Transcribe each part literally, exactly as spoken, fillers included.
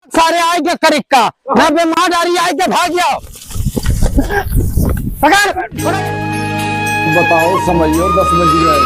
सारे आए के करिक का, ना बे मार डारी आए के भाग जाओ। पकड़, पकड़। बताओ, समइयो दस बज गए,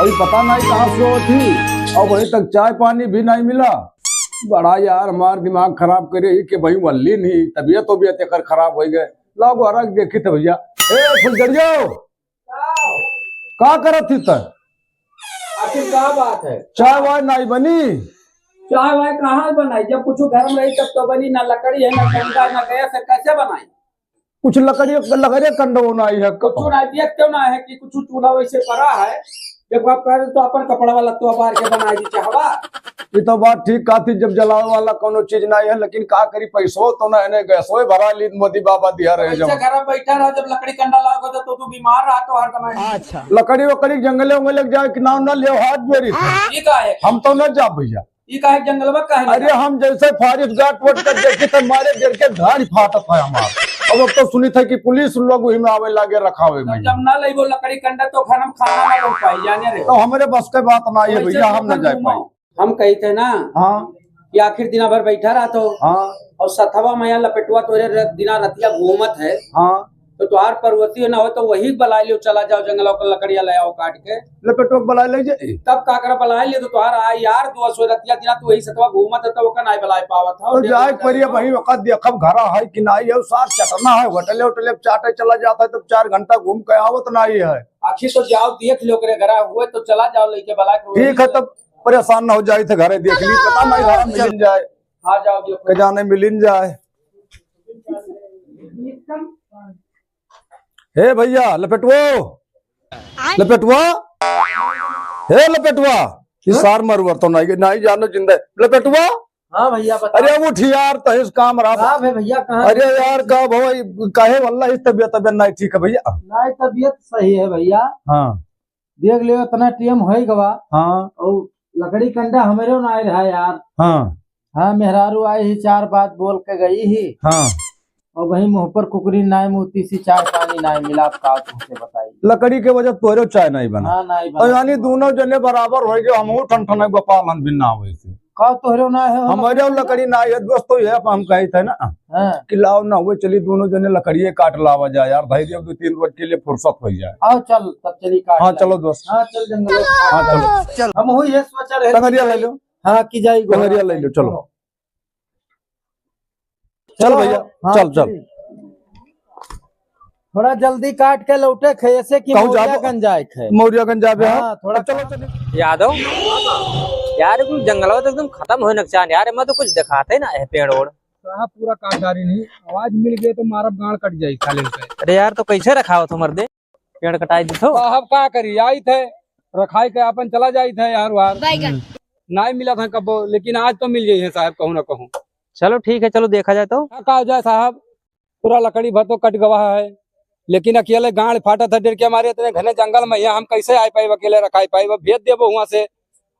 अभी पता नहीं कहाँ से होती, और वहीं तक चाय पानी भी नहीं मिला। बड़ा यार हमार दिमाग खराब करे ही कि भाई वल्ली नहीं, तबियत वबियत एकर खराब होइ गए। लाओ घर आके देखी त भइया। ए फुलझड़ियो, का करत ही त? आखिर का बात है? चाय वाय नाई बनी? चाय वाय कहाँ बनाई? जब कुछ घर में रही तब तो बनी, ना लकड़ी है, ना कंडा, ना गैस है, कैसे बनाई? कुछ लकड़ी, लकड़ी कंडो नाई है। कुछ ना, देख क्यों ना है कि कुछ चूल्हा वैसे पड़ा है? जब आप कह रहे तो अपन कपड़ा वाला तो बाहर के बनाई दी चाहवा। ये तो बात ठीक कहा थी, जब जलावे वाला कोनो चीज नाई है, लेकिन का करी, पैसो तो ना है, गैसो भरा ली मोदी बाबा दिया रहे जब। घर बैठा रहा, जब लकड़ी कंडा लाओगे तो, तो तू बीमार रहा तो हर समय। अच्छा। लकड़ी वकड़ी जंगले उंगले जाए कि नाम ना लियो, हाथ जोड़ी। ये का है? हम तो ना जा भइया। ये का है जंगल में काहे नहीं अरे जा? हम जैसे forest guard वोट कर देखी तो मारे डेर के धान फाटत है हमार। अब, अब तो सुनी था कि पुलिस लोग वही में आवे लागे रखावे में। जब ना लेबो लकड़ी कंडा तो घर में खाना ना बन पाई, जाने रे। तो हमरे बस के बात ना है वैसे भइया, हम ना जाए पाई। हम कही थे ना हाँ। कि आखिर दिना भर बैठा रहा तो हाँ। और सथवा में यहाँ लपेटवा तोरे र-, दिना रतिया घूमत है। हाँ। तो तुहार परवती ना हो तो वही बलाई लियो, चला जाओ जंगल और लकड़िया ले आओ काट के। लपेटवा के बलाई ले जाए। तब का करा बलाई लियो तो तुहार आ यार दो सौ रतिया दिना तू वही सथवा घूमत है तो ओका नहीं बलाई पावत है। तो जाए परिया वही वक्त देखब घरा है कि नहीं है, साथ चटना है, होटले होटले चाटे चला जाता है तो चार घंटा घूम के आवत नहीं है। आखिर तो जाओ देख लो ओकरे घरा हुए तो चला जाओ लेके बलाई के ठीक है, तब परेशान ना हो जाए थे, घरे देख ली, पता नहीं घर मिलिन जाए। हाँ, जाओ, जाओ। के जाने मिलिन जाए। हे भइया, लपेटवो, लपेटवा, हे लपेटवा, ये हाँ? सार मरुआ तो नहीं, नहीं जानो जिंदा। लपेटवा, हाँ भइया, बताओ। अरे उठ यार, तहिस काम रहा। का है भइया, कहाँ अरे यार, का भवा, काहे वल्ला इस तबियत, तबियत नहीं ठीक है भइया। नहीं, तबियत सही है भइया। हाँ। देख लियो, इतना टेम होइ गवा। हाँ। और लकड़ी कंडा हमरे ना आए रहा यार। हाँ। हाँ, मेहरारू आई ही, चार बात बोल के गई ही। हाँ। और वही मुँह पर कुकरी नाय मुँह तीसी चार पानी नाय मिला, अब का तुमसे बताई। लकड़ी के वजह तोहरे चाय नहीं बना। हाँ, नहीं बना। तो यानी दोनों जने बराबर होइ गए, हमहू ठन ठन गोपाल हन बिन ना होए से। का तोहरे ना है, हम हमारे और लकड़ी ना है, दोस्त तो ये हम कही थे ना। हाँ। कि लाओ ना हुए, चली दोनों जने लकड़िए काट लावा जाए यार, भाई, अब दो तीन रोज के लिए फुर्सत हो जाए। आओ चल, तब चली काट हाँ, लाओ। चलो दोस्त। हाँ, चल जंगल में हाँ, काट चलो। लाओ। चल। हम हुई ये सोचा रहे टंगरिया ले लो। हाँ, कि जाई टंगरिया ले लो, चलो। चलो चलो, भइया, हाँ, चल, चल। चली। थोड़ा जल्दी काट के लौटे खे, ऐसे कि कहूँ जाबो? मौर्यागंज जाए खे। मौर्यागंज जाबे, हाँ। हाँ, थोड़ा चलो, चलो। यादव, यार, एकदम जंगलवा तो एकदम खतम होए नकचान यार, एमा तो कुछ देखाते ना है पेड़ ओड़। साहब पूरा काट डारी नहीं, आवाज मिल गई तो मारब गाड़ कट जाई साले से। अरे यार, तो कैसे रखावत हो मर्दे? पेड़ कटाई दिथो। साहब का करी, आई थे रखाई के अपन चला जाई थे यार वार। बैगन। हम्म। नाई मिला था कबो, लेकिन आज तो मिल गई है साहब, कहूँ ना कहूँ। चलो ठीक है, चलो देखा जाए तो। का कहा जाए साहब, पूरा लकड़ी भर तो कट गवा है, लेकिन अकेले गांड फाटत है डर के मारे, इतने घने जंगल में यहाँ हम कैसे आए पाइब, अकेले रखाई पाइब, अब भेज देबो हुआ से,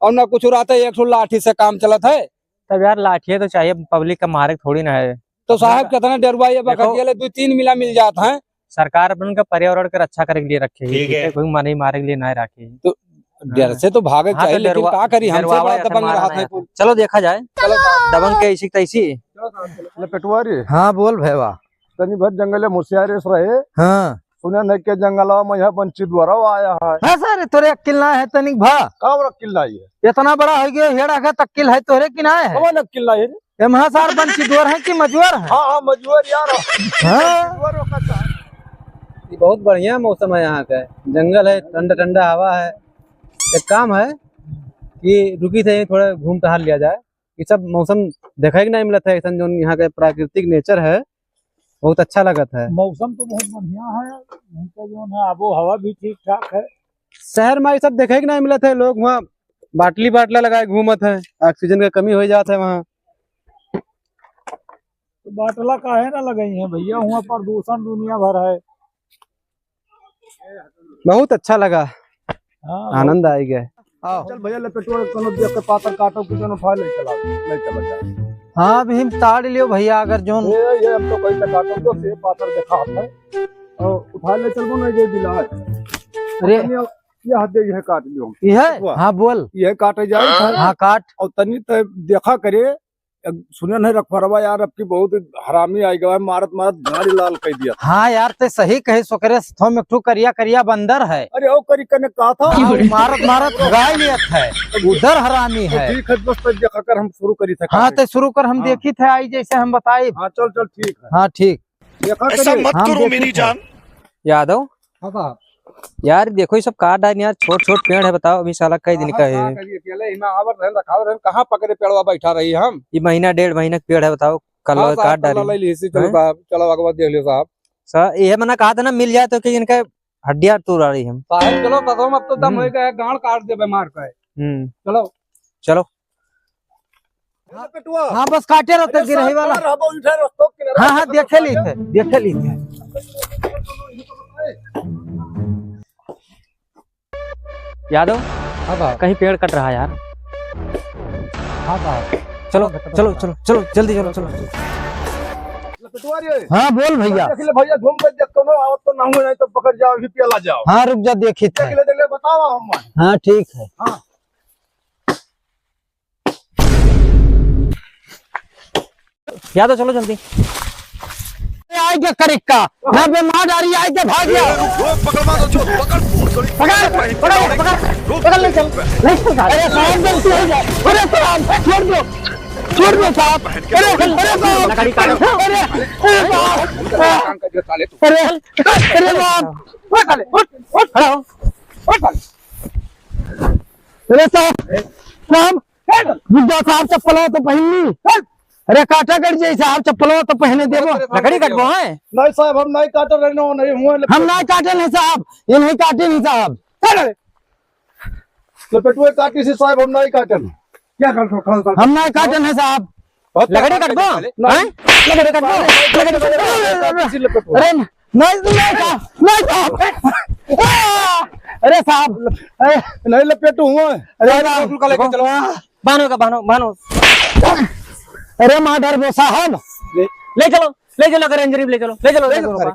और ना कुछ रहता है, एक ठो लाठी से काम चलत है। तब यार लाठिए तो चाहिए, पब्लिक का मारे थोड़ी ना है। तो साहब कितना डरुआ ये बक देखो, अकेले दो तीन मिला मिल जात है। सरकार अपन का पर्यावरण के रक्षा करे के लिए रखे है, ठीक है। कोई मनई मारे के लिए ना रखे है। तो डर से तो भागे हाँ, चाहिए, तो लेकिन डरवा-, का करी, हमसे डरवावा बड़ा ऐसे दबंग मारा रहा नहीं था। चलो देखा जाए। चलो साहब। दबंग के ऐसी तैसी। लपेटवा रे। हाँ, बोल भैया। तनी भर जंगल में होशियार रहे। हाँ। सुने नहीं के जंगलवा में यहाँ बंची द्वारा आया है। हाँ सर, तोरे अक्किल ना है तनिक भा। का और अक्किल ना है? इतना बड़ा हो गया, हेड़ा का तक्किल है तोरे कि ना है? कौन अक्किल ना है रे? एम्हा सार बंची द्वार है कि मजुआर है? हाँ, हाँ, मजुआर यार। हाँ। मजुआर वक्त है। ये बहुत बढ़िया मौसम है यहाँ का, जंगल है, ठंडा ठंडा हवा है। एक काम है कि रुकी थे, थोड़ा घूम टहल लिया जाए। ये सब मौसम देखे के नहीं मिलत है, ऐसा जो यहाँ के प्राकृतिक नेचर है, बहुत अच्छा लगत है। मौसम तो बहुत बढ़िया है, यहाँ का जो है आबो हवा भी ठीक ठाक है। शहर में ये सब देखे के नहीं मिलत है, लोग वहाँ बाटली बाटला लगाए घूमत है, ऑक्सीजन का कमी हो जात है वहाँ। तो बाटला काहे ना लगाई है भैया, वहाँ प्रदूषण दुनिया भर है। बहुत अच्छा लगा, हाँ, आनंद बहुत। आ गया। हाँ। चल भैया, लपेटवा कोनो देख के पातर काटो कि कोनो उठा ले चला, ले चला जा। हाँ, अभी हम ताड़ लियो भैया, अगर जोन ये, ये हम तो कोई ना काटो, तो से पातर देखा है। और उठा ले चलबो ना, ये दिला है। अरे। ये, ये हाथ दे, ये काट लियो। ये है? वाह। हाँ, बोल। ये काटे जाए था। हाँ, काट। और तनी तो देखा करे, अब सुने नहीं रखवरवा यार, अब की बहुत हरामी आई गवा है, मारत मारत गाड़ी लाल कर दिया। हाँ यार, ते सही कहे, सोकरे थो में एक ठो करिया करिया बंदर है। अरे ओ करी कने कहा था। हाँ, मारत मारत भगाई लियत है, उधर हरामी तो है। ठीक है, बस तब देखा कर हम शुरू करी थे हाँ, काम। ते शुरू कर, हम हाँ। देखी थे आई जैसे हम बताई। हाँ, चल चल, ठीक है। हाँ, ठीक। देखा ऐसा करिए। मत हम करो देखी मेरी थे। जान। यादव, हाँ साहब। यार देखो, ये सब काट डाल यार, छोट छोट पेड़ है, बताओ, अभी साला कई दिन का है। कहाँ करिए, अकेले ही में आवत रहन, रखाव रहन, कहाँ पकड़े पेड़वा बैठा रही हम? ये महीना डेढ़ महीना का पेड़ है, बताओ, कल हाँ साहब, काट डाली। कल ले ली, इसी चलो हैं? साहब, चलो अगवा देख लियो साहब। सा-, ये मना कहा था ना, मिल जाए तो कि इनका हड्डियाँ तोड़ रही हम। साहब चलो, कसम अब तो दम हम्म। हो गया, गांड काट दे बीमार का है। हम्म। चलो। चलो। हाँ, पेटुआ। हाँ, बस काटे रहते अरे गिरही साहब, वाला। कहाँ रहबो, इधर रस्तो किनारे हाँ, हाँ, पे देखे तो ली थे, देखे ली थे। यादव, हाँ साहब। कहीं पेड़ कट रहा है यार। हाँ साहब। चलो, चलो, चलो, चलो, जल्दी चलो, चलो। पेटुआ रे। हाँ, बोल भैया। देख ले भैया, घूम के देख, कोनो आवत तो ना हुए, नहीं तो पकड़ जाओ, भी पेला जाओ। हाँ, रुक जा, देखी थे। देख ले, देख ले, बताओ हम। हाँ, ठीक है। हाँ। यादव, चलो जल्दी। आइगे करिक्का, ना बे मार डारी, आइगे भाग गया। ए, रुक, रुक, पकड़, मार दो, छोड़, पकड़, पकड़, पकड़, पकड़, पकड़, ले चल, ले चल। अरे साहब, गलती हो गया। अरे साहब, छोड़ दो, छोड़ दो साहब। अरे, अरे साहब, लकड़ी काट। अरे, अरे साहब, अरे, अरे साहब, उठ साले, उठ, उठ, खड़ा हो, उठ साले। अरे साहब, साहब, बुड्ढा साहब चप्पलवा तो पहन ली। अरे काटा कट जाई साहब, चप्पलवा तो पहने देबो। लकड़ी कटबो है? नहीं साहब, हम नहीं काटे रहे, नहीं हुए। हम नहीं काटे नहीं साहब, ये नहीं काटे नहीं साहब। लपेटुए काटी सी साहब, हम नहीं काटे नहीं। क्या कर दो, कौन सा? हम नहीं काटे नहीं साहब। लकड़ी कटबो? नहीं। हैं? लकड़ी कटबो? लकड़ी कटबो? काटी सी लपेटुए। अरे नहीं, नहीं साहब, नहीं साहब। अरे साहब, अरे नहीं लपेटू हुआ। अरे साहब, लेके चलो। बान्हो का, बान्हो, बान्हो। अरे मार डरबो साहब। ले, ले चलो, ले चलो, अगर इंजरी ले चलो, ले चलो, ले ले चलो, चलो।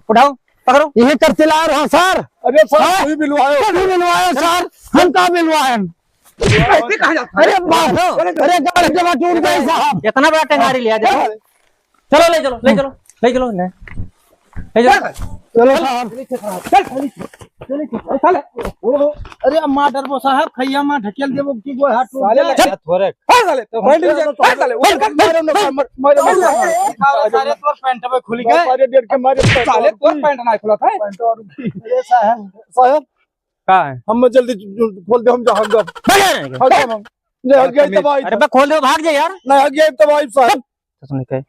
उठाओ, पकड़ो। यही कर चिल्ला रहा सर। अरे सर, हाँ? तू ही मिलवायो। तू ही मिलवायो सर, हम का मिलवाएन? ऐसे कहा जाता है? अरे बाप, अरे गाड़ी जमा टूट गई साहब। इतना बड़ा टेंगारी लिया, देखो। चलो, ले चलो, ले चलो, ले चलो, ले। ले चलो। चलो साहब। चल, चल, चल, चल, साले। ओ, अरे, मार डरबो साहब, खैया मार ढकेल देबो कि गोड़ हाथ टूट साले जाए। लगा थोड़े। हट साले, तो हट साले, हट साले, उठ, हट, मारो ना, मार, मारो ना। साले तोर पैंट में खुली गए। सारे डेढ़ के मारे पैंट साले और तोर की। पैंट ना खुला था। पैंट और की। अरे साहब। साहब। का है? हम जल्दी खोल दे, हम जा, हम जा। भाग जा रे। हम जा, हम। ले, हट गया, तब आई। अरे, बे, खोल दे, भाग जा यार। नहीं, हट गया, तब आई साहब। तो सुन के।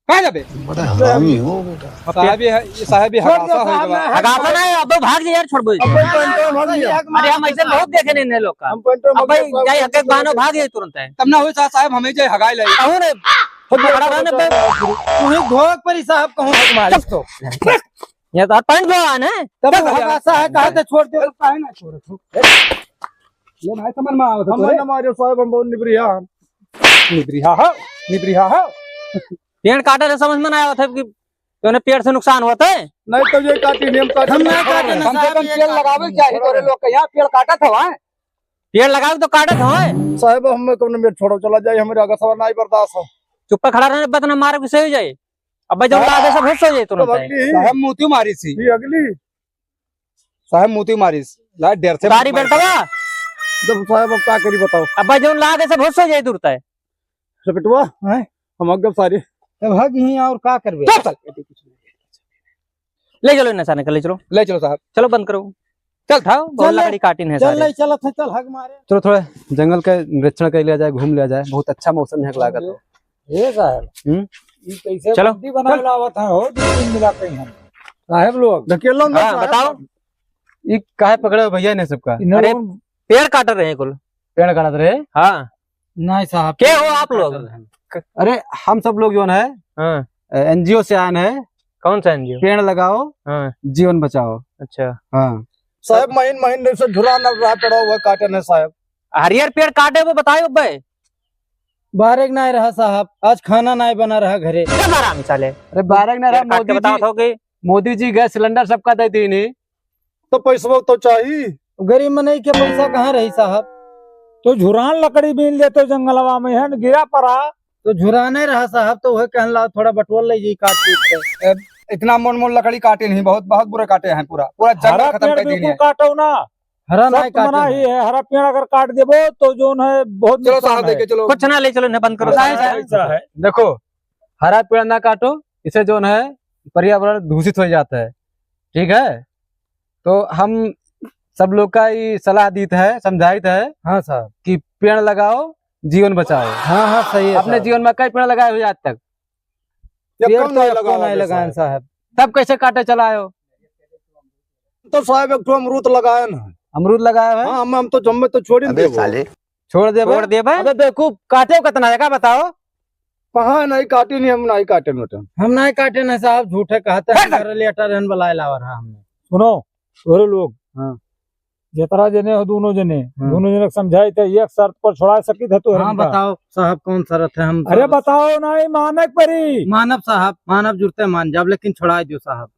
कहाँ जाबे? बड़ा हरामी हो बेटा। साहब, ये है, ये साहब, ये छोड़ दो हगासा साहब, हो गया। मैं हगासा ना है, अब तो भाग जा यार, छोड़ दो। अब कोई पैंट में भाग गया। अरे, हम ऐसे बहुत देखे नहीं, नहीं लोग का। हम पैंट में अब भाग भाई, गया, जाए, हक एक बहानो भाग जाए तुरंत है। तब ना हो साहब, साहब, हमें जाए हगाई लाई। कहूँ रे, हम पकड़ा रहा ना बे। तू ही घोक पर ही साहब, कहूँ हक मारिस तो। ये तो पैंट जो है ना। तब चल, हगासा है, कहा थे छोड़ दे, काहे ना छोड़ तू? ये भाई समझ में आवत है हम तोरे? ना मारे साहब, हम बहुत निबरिया। निबरिहा हो, निबरिहा हो। पेड़ काटे से समझ में ना आवत है कि तोने पेड़ से नुकसान होत है? नहीं तो ये काटी, हम काटी हम नहीं काटे ना कम से साहब, कम ये पेड़ काटे लगावे नहीं। चाहिए तोरे लोग के यहाँ, पेड़ काटत हवा। पेड़ लगावे तो काटत हवा। साहब, हम कौन मेर छोड़ो, चला जाए, हमारे आगे सवाल नहीं बर्दाश्त हो। चुप्पा खड़ा रहने, बतना मारो कि सही हो जाए। अब भाई जब हाँ। लागे सब होश हो जाए तुरंत तो है। अगली। साहब मूती मारी सी। ये अगली। साहब मूती मारिस, ला डर से तारी मारिस। बेटवा। जब साहब अब का करी बताओ। अब भाई जौन लागे सब होश हो जाए तुरंत है। बेटवा, हैं? हम आगे सारे। तब हग ही और का करबे? चुप साले। ले चलो इन्हें सारे के, ले चलो। ले चलो साहब। चलो बंद करो। चल। उठाओ, बहुत चल ले। लकड़ी काटिन है चल सारे। ले, चलत है, चल हग मारे। चलो थोड़ा जंगल का निरीक्षण कर लिया जाए, घूम लिया जाए, बहुत अच्छा मौसम यहाँ का लागत है। ए साहब, हम्म? ई कैसे चलो। बंदी बनावे चल। लावत है हो, दो तीन मिला कहीं हम। साहब लोग। ढकेलो ना हाँ, साहब। बताओ। ई काहे पकड़े हो भैया ने सबका? इन्हें अरे, लोग पेड़ काट रहे हैं कुल। पेड़ काटत रहे? हाँ। नहीं साहब, के हो आप लोग? अरे, हम सब लोग जो है, हाँ। अ, एनजीओ से आए हैं। कौन सा एनजीओ? पेड़ लगाओ, हाँ। जीवन बचाओ। अच्छा। हाँ। साहब, महीन महीन से झुरा न रहा, पड़ा हुआ काटन है साहब। हरियर पेड़ काटे वो बताओ बे। बारेक नाय रहा साहब, आज खाना नाय बना रहा घरे। क्या बारा में साले? अरे बारेक नाय रहा, पेड़ काट के मोदी बताओ जी, तो कि मोदी जी गैस सिलेंडर सबका दे दीन ही। तो पैसवा तो चाहिए। गरीब मनई के पैसा कहाँ रही साहब? तो झुरान लकड़ी बीन लेतो जंगलवा में है न, गिरा पड़ा। तो झुराने रहा साहब, तो वह कहन ला थोड़ा बटोर ले जी काट पीट के। ए, इतना मोन मोन लकड़ी काटे नहीं, बहुत, बहुत बुरे काटे हैं, पूरा, पूरा जंगल हरा खत्म पेड़ कर दिए बिल्कुल हैं। काटो ना। हरा सब नहीं तो मना काटे ही हैं। है, हरा पेड़ अगर काट देबो तो जोन है बहुत चलो नुकसान साहब, है। देखे चलो। कुछ ना ले चलो, इन्हें बंद करो। हाँ, साहब। ऐसा है। देखो, हरा पेड़ ना काटो, इसे जोन है पर्यावरण दूषित हो जाता है, ठीक है? तो हम सब लोग का ये सलाह दीत है, समझाइत है हाँ साहब। कि पेड़ लगाओ, जीवन बचाओ। हाँ, हाँ, सही है अपने साहब। जीवन में कई पेड़ लगाए हुए आज तक? ये पेड़ कौन तो नहीं एको लगावा नहीं है लगाए साहब? साहब। तब कैसे काटे चला आयो? तो साहब एक ठो अमरूद लगाए ना। अमरूद लगाए है? हाँ, हम, हम तो जम्मे तो छोड़ ही अबे देबो। साले। छोड़ देबे? छोड़ देबे? अबे बेवकूफ, काटे कितना है का बताओ? कहाँ नहीं काटे नहीं, हम नहीं काटे नोटे। हम नहीं काटे ना साहब, झूठे कहते हैं, है ना? घर लेटर रहन बुलाए लावा रहा हमने। सुनो, तोरे लोग, हाँ। जितना जने हो, दोनों जने, हाँ। दोनों जने के समझाइत है, एक शर्त पर छोड़ा सकित है तो हाँ, हमका। बताओ साहब, कौन शर्त है? हम अरे सब बताओ, नहीं मानक परी। मानब साहब, मानब जुरते मान जाब, लेकिन छोड़ा दियो साहब।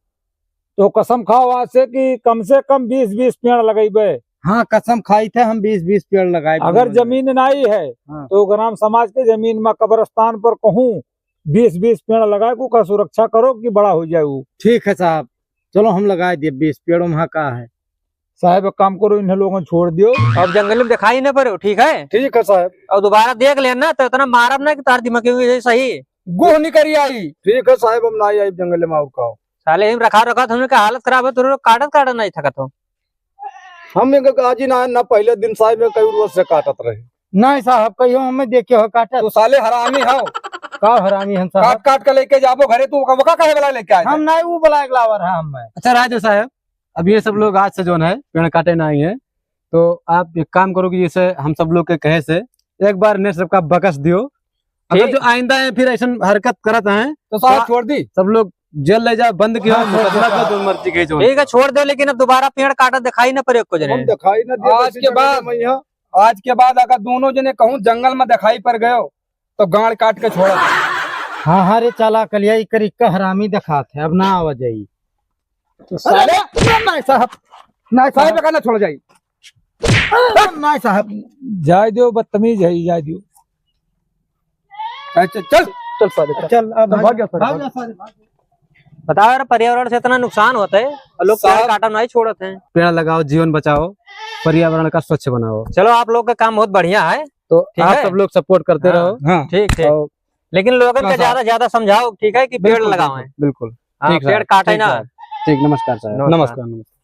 तो कसम खाओ आज से कि कम से कम बीस बीस पेड़ लगइबे। हाँ, कसम खाइत है हम बीस बीस पेड़ लगाए अगर दोनों जने। जमीन नहीं है, हाँ। तो ग्राम समाज के जमीन में कब्रिस्तान पर कहूँ बीस बीस पेड़ लगाए को का सुरक्षा करो कि बड़ा हो जाए वो। ठीक है साहब, चलो हम लगाए दिए बीस पेड़, वहाँ का है। साहब, एक काम करो, इन्हें लोगन छोड़ दियो। अब जंगल में दिखाई न पड़ो, ठीक है? ठीक है साहब। और दोबारा देख लेना तो इतना मारब ना कि तार दिमाग के सही। गोह निकरी आई। ठीक है साहब, हम ना आई जंगल में और का। साले हम रखा रखा, तुमने का हालत खराब है, तुम लोग काटत काटत नहीं थकत हो। हम एक आज ही ना, ना पहले दिन साहब में कई रोज से काटत रहे। नहीं साहब, कहियो हमें देखे हो काटत। तू साले हरामी हो। का हरामी हम साहब? काट काट के लेके जाबो घरे, तू वका काहे वाला लेके आए? हम नहीं, वो वाला एक लावर है हम में। अच्छा राजू साहब, अब ये सब लोग आज से जोन है पेड़ काटे ना आई है, तो आप एक काम करो कि जैसे हम सब लोग के कहे से एक बार ने सबका बकस दियो। अगर ठीक। जो आइंदा है फिर ऐसन हरकत करत हैं तो साहब तो छोड़ दी। सब लोग जेल ले जाओ, बंद कियो, हाँ, छोड़ दो मुकदमा साहब। करो, जो मर्जी कहे जो। ठीक है, छोड़ दो, लेकिन अब दोबारा पेड़ काटा दिखाई ना पड़े को जने। हम दिखाई ना दिए आज के बाद, आज के बाद अगर दोनों जने कहूँ जंगल में दिखाई पड़ गयो तो गाड़ काट के छोड़ा। हाँ, हाँ रे, चला कलिया, ई करी का हरामी दिखात है, अब ना आवा जाई। तो साले, नहीं साहब, नहीं साहब, साहब। का ना छोड़ जाई। नहीं साहब। जाए दियो, बदतमीज है, जाए दियो। अच्छा, चल, चल साले, चल। चल, अब भाग जा, भाग जा, भाग जा। साले, भाग जा। बताओ यार, पर्यावरण से इतना नुकसान होता है और लोग पेड़ साहब। काटा नहीं छोड़त हैं। पेड़ लगाओ, जीवन बचाओ, पर्यावरण का स्वच्छ बनाओ। चलो, आप लोग का काम बहुत बढ़िया है। तो ठीक आप है। सब लोग support करते हाँ। रहो। हाँ। ठीक, ठीक। और लेकिन लोगन हाँ, का साहब। ज्यादा, ज्यादा समझाओ, ठीक है, कि पेड़ बिल्कुल, लगाओ। बिल्कुल, बिल्कुल। हाँ, ठीक पेड़ साहब, काटे ठीक ना। साहब। ठीक, नमस्कार साहब। नमस्कार। नमस्कार, नमस्कार।